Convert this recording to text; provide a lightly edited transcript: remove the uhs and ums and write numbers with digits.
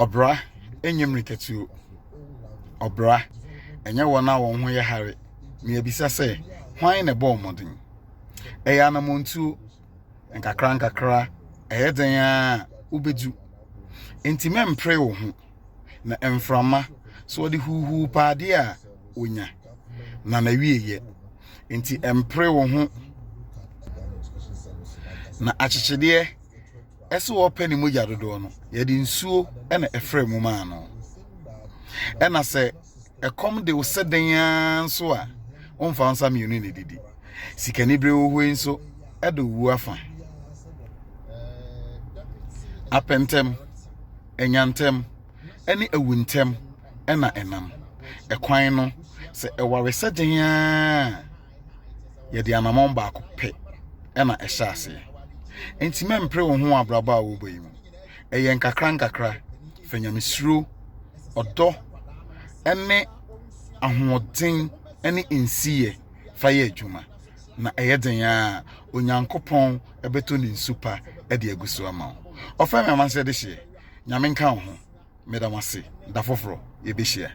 Ɔbra nyɛ mmirikatuo. Ɔbra ɛnyɛ wɔn a wɔn ho yɛ hare. Meabisa sɛ, hwan na ɛbɔɔ mmɔden? Ɛyɛ anammɔntuo. Nkakrankakra, ɛyɛ dɛn ara a, wobɛdu. Enti mɛmpere wo ho. Na mframa, sɛ ɔde huuhuu pɛ adeɛ a, ɔnya, na n'awieeɛ. Enti mpere wo ho. Na akyekyedeɛ, ɛsɛ wɔpɛ ne mogya dodoɔ no, yɛde nsuo na ɛfrɛ mu maa no. Ɛna sɛ ɛkɔm de wo sɛ dɛn ara nso a, womfa wo nsa mmienu na ɛdidi. Sikanibere wɔ hɔ yi nso, ɛde owuo afa. Apɛntɛm, anyantɛm, ne awuntɛm na ɛnam. Ɛkwan no, sɛ ɛware sɛ dɛn ara a, yɛde anammɔn baako pɛ na ɛhyɛ aseɛ. Enti mɛmpere wo ho wɔ abrabɔ a wobɔ yi mu. Ɛyɛ nkakra nkakra. Fa nyamesuro, ɔdɔ, ne ahoɔden ne nsiyɛ fa yɛ adwuma. Na ɛyɛ den a, Onyankopɔn bɛtɔ ne nsu pa de agu so ama wo. Ɔfɛ me amanseɛ dehyeɛ. Nyame nka wo ho. Meda mo ase. Da foforɔ yɛbɛhyia.